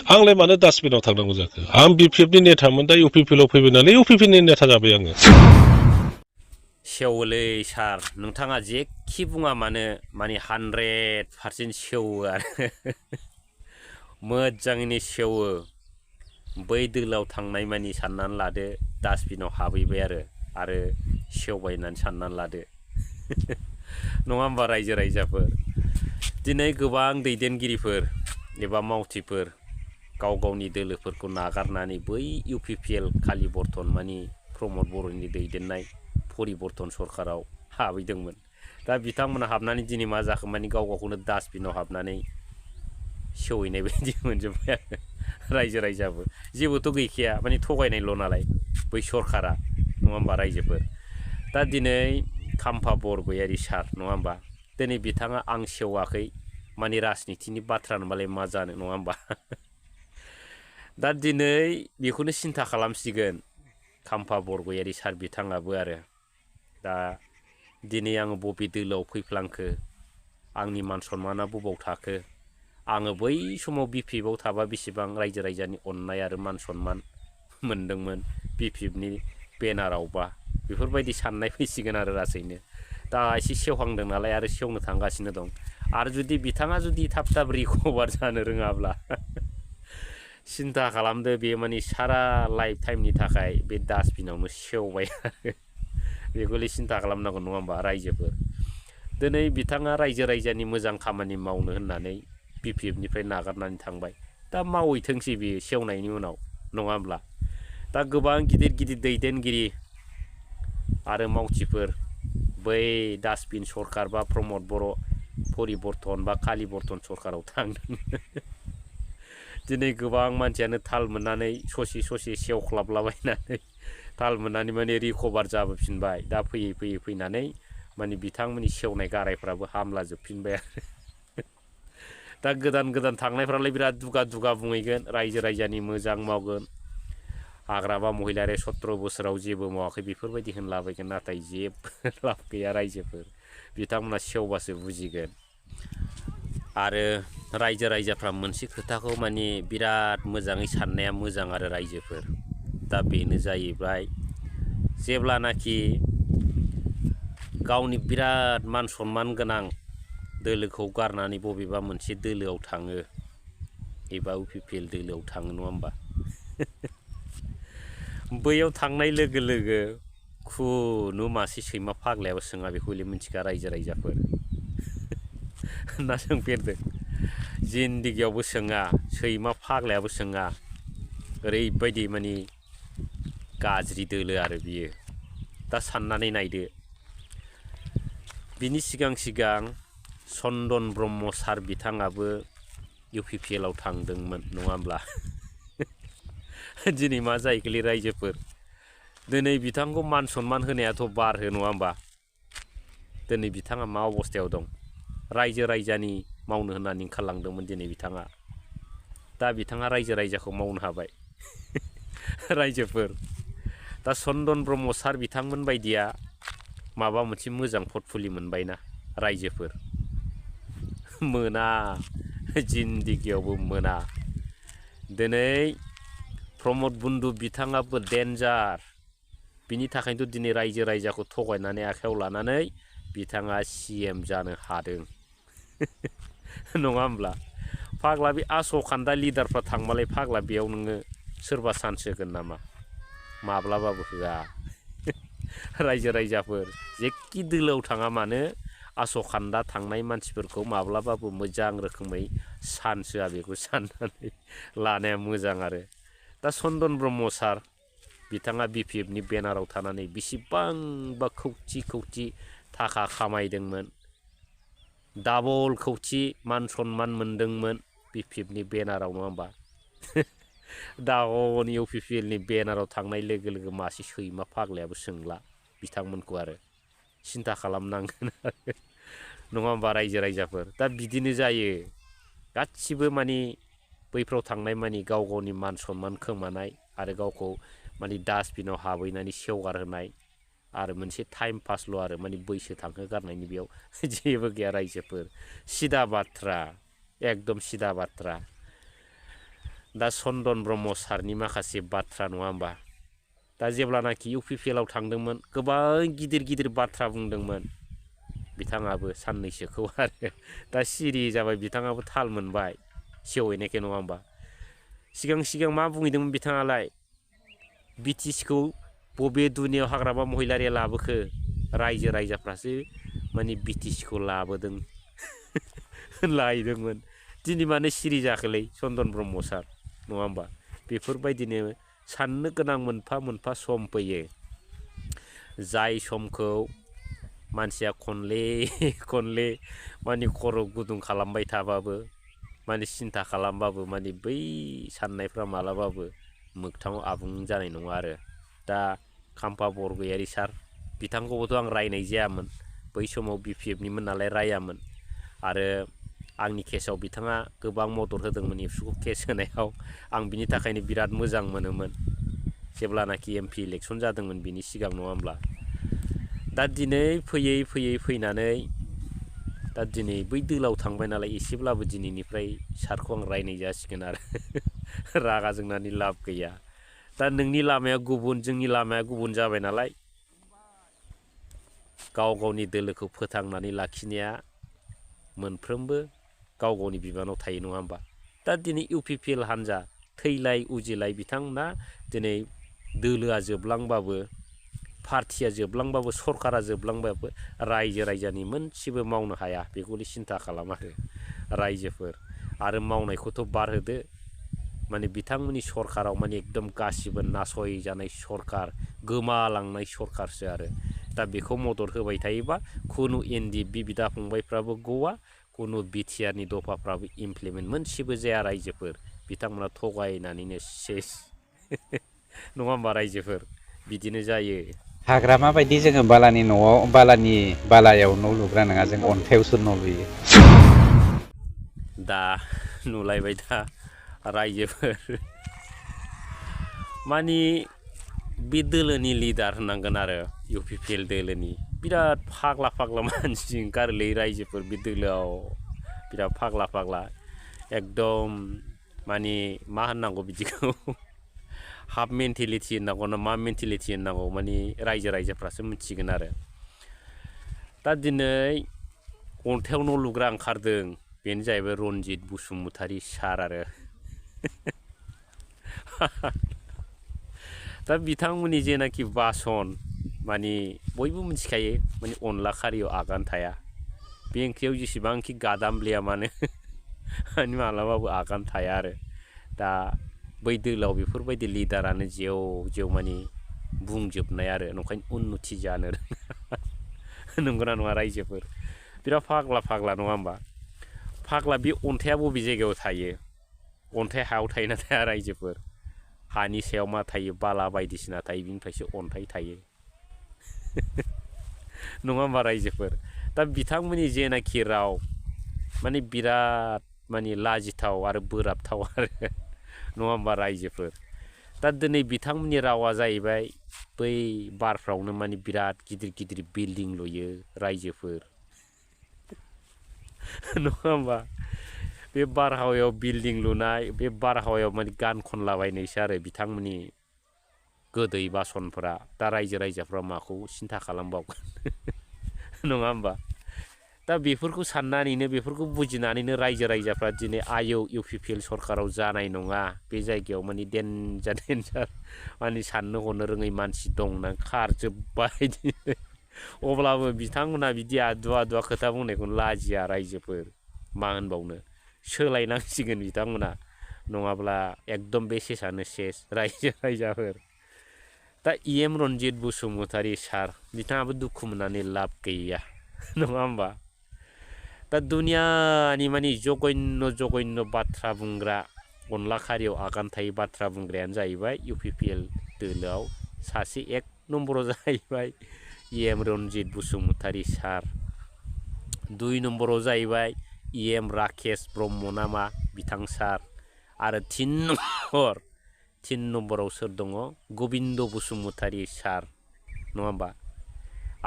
आंलाय मानो डास्टबिनाव थांनांगौ जाखो आं बिपिएफनि नेतामोन दा इउपिपिएलआव फैबाय नालाय इउपिपिनि नेता जाबाय आङो सेवोलै सार नोंथाङा जेखि बुङा मानो माने 100% सेवो आरो मोजाङैनो सेवो बै दोलाव थांनाय मानि साननानै लादो डास्टबिनाव हाबहैबाय आरो सेवबाय होननानै साननानै लादो नङा होमबा रायजो राजाफोर दिनै गोबां दैदेनगिरिफोर एबा मावथिफोर गाव गावनि दोलोफोरखौ नागारनानै बै इउपिपिएल खालि बर्तन मानि प्रमद बर'नि दैदेननाय परिबर्तन सरकाराव हाबैदोंमोन दा बिथांमोना हाबनानै दिनै मा जाखो मानि गाव गावखौनो डास्टबिनाव हाबनानै सेवहैनाय बायदि मोनजोब्बाय आरो रायजो राजाबो जेबोथ' गैखाया माने थगायनायल' नालाय बै सरकारा नङा होमबा रायजोफोर दा दिनै खाम्फा बरगयारि सार नङा होमबा दिनै बिथाङा आं सेवाखै माने राजनितिनि बाथ्रा होनबालाय मा जानो नङा होमबा दा दिनै बेखौनो सिन्था खालामसिगोन खाम्फा बरगयारि सार बिथाङाबो आरो दा दिनै आङो बबे दोलोआव फैफ्लांखो आंनि मान सन्माना बबाव थाखो आङो बै समाव बिपिएफआव थाबा बेसेबां रायजो राजानि अननाय आरो मान सन्मान मोनदोंमोन बिपिएफनि बेनारावबा बेफोरबायदि साननाय फैसिगोन आरो लासैनो दा एसे सेवहांदों नालाय आरो सेवनो थांगासिनो दं आरो जुदि बिथाङा जुदि थाब थाब रिकभार जानो रोङाब्ला सिन्था खालामदो बे माने सारा लाइफ टाइमनि थाखाय बे डास्टबिनावनो सेवबाय आरो बेखौलाय सिन्था खालामनांगौ नङा होमबा रायजोफोर दिनै बिथाङा रायजो राजानि मोजां खामानि मावनो होननानै बिपिएफनिफ्राय नागारनानै थांबाय दा मावहैथोंसै बियो सेवनायनि उनाव नङा होमब्ला दा गोबां गिदिर गिदिर दैदेनगिरि आरो मावथिफोर बै डास्टबिन सरकार बा प्रमद बर' परिबर्तन बा कालि बर्तन सरकाराव थांदों दिनै गोबां मानसियानो थाल मोननानै ससे ससे सेवख्लाबलाबायनानै थाल मोननानै माने रिकभार जाबोफिनबाय दा फैयै फैयै फैनानै माने बिथांमोननि सेवनाय गारायफ्राबो हामला जोबफिनबाय आरो दा गोदान गोदान थांनायफ्रालाय बिराद दुगा दुगा बुंहैगोन रायजो राजानि मोजां मावगोन हाग्रामा महिलारि 17 बोसोराव जेबो मावाखै बेफोरबायदि होनलाबायगोन नाथाय जेबो लाब गैया रायजोफोर बिथांमोना सेवबासो बुजिगोन आरो रायजो राजाफ्रा मोनसे खोथाखौ माने बिराद मोजाङै साननाया मोजां आरो रायजोफोर दा बेनो जाहैबाय जेब्लानाखि गावनि बिराद मान सन्मान गोनां दोलोखौ गारनानै बबेबा मोनसे दोलोआव थाङो एबा इउपिपिएल दोलोआव थाङो नङा होमबा बैयाव थांनाय लोगो लोगो खुनु मासे सैमा फाग्लायाबो सोङा बेखौ हले मिथिखा रायजो राजाफोर ना सोंफेरदों जिन्दिगियावबो सोङा सैमा फाग्लायाबो सोङा ओरैबायदि माने गाज्रि दोलो आरो बियो दा साननानै नायदो बिनि सिगां सिगां चन्दन ब्रह्म सार बिथाङाबो इउपिपिएलआव थांदोंमोन नङा होमब्ला दिनै मा जाहैखोलै रायजोफोर दिनै बिथांखौ मान सन्मान होनायाथ' बारहो नङा होमबा दिनै बिथाङा मा अबस्थायाव दं रायजो राजानि मावनो होननानै ओंखारलांदोंमोन दिनै बिथाङा दा बिथाङा रायजो राजाखौ मावनो हाबाय रायजोफोर दा चन्दन ब्रह्म सार बिथांमोन बायदिया माबा मोनसे मोजां पर्टफलिय' मोनबायना रायजोफोर मोना जिन्दिगियावबो मोना दिनै प्रमद बन्दु बिथाङाबो डेन्जार बिनि थाखायनोथ' दिनै रायजो राजाखौ थगायनानै आखायाव लानानै बिथाङा CM जानो हादों नङा होमब्ला फाग्ला बे आसखान्दा लिडारफ्रा थांबालाय फाग्ला बेयाव नोङो सोरबा चान्स होगोन नामा माब्लाबाबो होआ रायजो राजाफोर जेखि दोलोआव थाङा मानो आसखान्दा थांनाय मानसिफोरखौ माब्लाबाबो मोजां रोखोमै चान्स होआ बेखौ साननानै लानाया मोजां आरो दा चन्दन ब्रह्म सार बिथाङा बिपिएफनि बेनाराव थानानै बेसेबांबा खौथि खौथि थाखा खामायदोंमोन डाबल खौथि मान सन्मान मोनदोंमोन बिपिएफनि बेनाराव नङा होमबा दा हनै इउपिपिएलनि बेनाराव थांनाय लोगो लोगो मासे सैमा फाग्लायाबो सोंला बिथांमोनखौ आरो सिन्था खालामनांगोन आरो नङा होमबा रायजो राजाफोर दा बिदिनो जायो गासिबो माने बैफ्राव थांनाय माने गाव गावनि मान सन्मान खोमानाय आरो गावखौ माने डास्टबिनाव हाबहैनानै सेवगारहोनाय आरो मोनसे टाइम पासल' आरो माने बैसो थांहोगारनायनि बेयाव जेबो गैया रायजोफोर सिदा बाथ्रा एकदम सिदा बाथ्रा दा चन्दन ब्रह्म सारनि माखासे बाथ्रा नङा होमबा दा जेब्लानाखि UPPL आव थांदोंमोन गोबां गिदिर गिदिर बाथ्रा बुंदोंमोन बिथाङाबो साननैसोखौ आरो दा सिरि जाबाय बिथाङाबो थाल मोनबाय सेवहैनायखाय नङा होमबा सिगां मा बुंहैदोंमोन बिथाङालाय BTCखौ बबे दुनियाव हाग्रामा महिलारिया लाबोखो रायजो राजाफ्रासो माने BTCखौ लाबोदों होनलायदोंमोन दिनै मानो सिरि जाखोलै चन्दन ब्रह्म सार नङा होमबा बेफोरबायदिनो साननो गोनां मोनफा मोनफा सम फैयो जाय समखौ मानसिया खनले माने खर' गुदुं खालामबाय थाबाबो माने सिन्था खालामबाबो माने बै साननायफ्रा मालाबाबो मोगथाङाव आबुं जानाय नङा आरो दा खाम्फा बरगयारि सार बिथांखौबोथ' आं रायनाय जायामोन बै समाव BPFनिमोन नालाय रायामोन आरो आंनि केसआव बिथाङा गोबां मदद होदोंमोन एबसुखौ केस होनायाव आं बिनि थाखायनो बिराद मोजां मोनोमोन जेब्लानाखि MP इलेक्सन जादोंमोन बिनि सिगां नङा होमब्ला दा दिनै फैयै फैनानै दा दिनै बै दोलाव थांबाय नालाय एसेब्लाबो दिनैनिफ्राय सारखौ आं रायनाय जासिगोन आरो रागा जोंनानै लाब गैया दा नोंनि लामाया गुबुन जोंनि लामाया गुबुन जाबाय नालाय गाव गावनि दोलोखौ फोथांनानै लाखिनाया मोनफ्रोमबो गाव गावनि बिबानाव थायो नङा होमबा दा दिनै UPPL हान्जा थैलाय उजिलाय बिथांमोना दिनै दोलोआ जोबलांबाबो पार्टिया जोबलांबाबो सरकारा जोबलांबाबो रायजो राजानि मोनसेबो मावनो हाया बेखौनो सिन्था खालामाखै रायजोफोर आरो मावनायखौथ' बारहोदो माने बिथांमोननि सरकाराव माने एकदम गासिबो नासयजानाय सरकार गोमालांनाय सरकारसो आरो दा बेखौ मदद होबाय थायोबा खुनु NDP बिदा फंबायफ्राबो गवा खुनु BTRनि दफाफ्राबो इमप्लिमेन्ट मोनसेबो जाया रायजोफोर बिथांमोना थगायनानैनो सेस नङा होमबा रायजोफोर बिदिनो जायो हाग्रामा बायदि जोङो बालायाव न' लुग्रा नङा जों अन्थायावसो न' लुयो दा नुलायबाय दा रायजोफोर मानि बे दोलोनि लिडार होनांगोन आरो UPPL दोलोनि बिराद फाग्ला मानसि ओंखारोलै रायजोफोर बे दोलोआव बिराद फाग्ला एकदम मानि मा होननांगौ बिदिखौ हाफ मेन्टेलिटि होननांगौ ना मा मेन्टेलिटि होननांगौ मानि रायजोफ्रासो मिथिगोन आरो दा दिनै अन्थायाव न' लुग्रा ओंखारदों बेनो जाहैबाय रन्जित बसुमतारी सार आरो दा बिथांमोननि जेनाखि बासन मानि बयबो मिथिखायो माने अनला खारियाव आगान थाया बे ओंख्रियाव जेसेबांखि गादामब्लेया मानो माने मालाबाबो आगान थाया आरो दा बै दोलाव बेफोरबायदि लिडारानो जेव माने बुंजोबनाय आरो नंखायनो उन्नति जानो नंगौना नङा रायजोफोर बिराद फाग्ला नङा होमबा फाग्ला बे अन्थाइया बबे जायगायाव थायो अन्थाइ हायाव थायो ना थाया रायजोफोर हानि सायाव मा थायो बाला बायदिसिना थायो बिनिफ्रायसो अन्थाइ थायो नङा होमबा रायजोफोर दा बिथांमोननि जेनाखि राव माने बिराद माने लाजिथाव आरो बोराबथाव आरो नङा होमबा रायजोफोर दा दिनै बिथांमोननि रावा जाहैबाय बै बारफ्रावनो माने बिराद गिदिर बिल्डिं लुयो रायजोफोर नङा होमबा बे बारहावायाव बिल्डिं लुनाय बे बारहावायाव माने गान खनलाबायनायसो आरो बिथांमोननि गोदै बासनफोरा दा रायजोफ्रा माखौ सिन्था खालामबावगोन नङा होमबा दा बेफोरखौ साननानैनो बेफोरखौ बुजिनानैनो रायजोफ्रा दिनै UPPL सरकाराव जानाय नङा बे जायगायाव माने डेन्जार माने साननो हनो रोङै मानसि दं ना खारजोब्बाय अब्लाबो बिथांमोना बिदि आदुवा खोथा बुंनायखौनो लाजिया रायजोफोर मा होनबावनो सोलायनांसिगोन बिथांमोना नङाब्ला एकदम बे सेसानो सेस रायजोफोर दा रन्जित बसुमतारी सार बिथाङाबो दुखु मोननानै लाब गैया नङा होमबा दा दुनियानि माने जघन्य बाथ्रा बुंग्रा अनला खारियाव आगान थायै बाथ्रा बुंग्रायानो जाहैबाय UPPL दोलोआव सासे एक नम्बराव जाहैबाय रन्जित बसुमतारी सार 2 नम्बराव जाहैबाय राकेश ब्रह्म नामा बिथां सार आरो 3 नम्बराव सोर दङ गबिन्द बसुमतारी सार नङा होमबा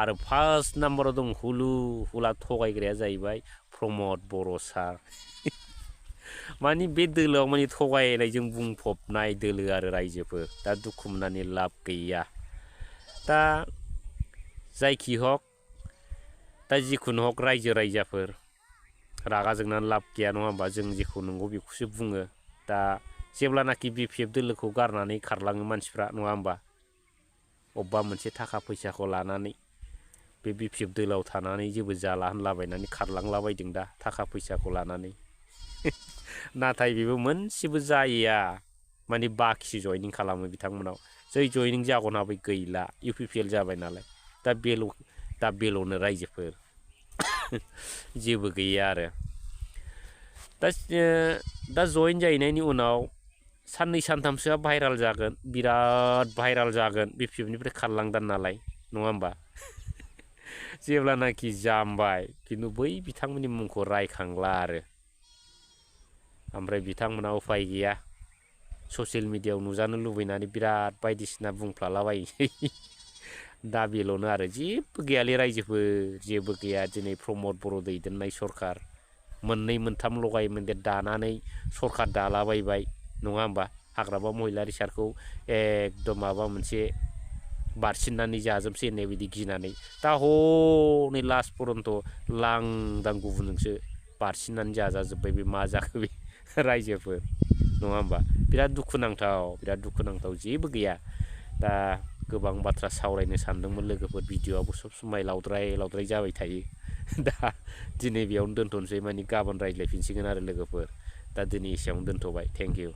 आरो 1 नम्बराव दं हुला थगायग्राया जाहैबाय प्रमद बर' सार मानि बे दोलोआव माने थगायनायजों बुंफबनाय दोलो आरो रायजोफोर दा दुखु मोननानै लाब गैया दा जायखि हक दा जिखुनु हक रायजो रायजाफोर रागा जोंनानै लाब गैया नङा होमबा जों जेखौ नंगौ बेखौसो बुङो दा जेब्लानाखि BPF दोलोखौ गारनानै खारलाङो मानसिफ्रा नङा होमबा अबेबा मोनसे थाखा फैसाखौ लानानै बे BPF दोलोआव थानानै जेबो जाला होनलाबायनानै खारलांलाबायदों दा थाखा फैसाखौ लानानै नाथाय बेबो मोनसेबो जाया माने बाखि जयनिं खालामो बिथांमोनाव जै जयनिं जागोनाबो गैला UPPL जाबाय नालाय दा बेल'नो रायजोफोर जेबो गैया आरो दा जयेन जाहैनायनि उनाव साननै सानथामसोआ भाइराल जागोन बिराद भाइराल जागोन BPFनिफ्राय खारलांदों नालाय नङा होमबा जेब्लानाखि जामबाय खिन्थु बै बिथांमोननि मुंखौ रायखांला आरो ओमफ्राय बिथांमोना उफाय गैया ससियेल मिडियायाव नुजानो लुबैनानै बिराद बायदिसिना बुंफ्लालाबायसै दा बेल'नो आरो जेबो गैयालै रायजोफोर जेबो गैया दिनै प्रमद बर' दैदेननाय सरखार मोननै मोनथाम लगाय मोनदेर दानानै सरखार दालाबायबाय नङा होमबा हाग्रामा महिलारि सारखौ एकदम माबा मोनसे बारसिननानै जाजोबसै होननाय बायदि गिनानै दा हनै लास्ट पर्यन्त लांदां गुबुनजोंसो बारसिननानै जाजाजोब्बाय बे मा जाखो बे रायजोफोर नङा होमबा बिराद दुखुनांथाव जेबो गैया दा गोबां बाथ्रा सावरायनो सानदोंमोन लोगोफोर भिडिअ'आबो सब समाय लावद्राय जाबाय थायो दा दिनै बेयावनो दोनथ'नोसै माने गाबोन रायज्लायफिनसिगोन आरो लोगोफोर दा दिनै एसेयावनो दोनथ'बाय थेंक इउ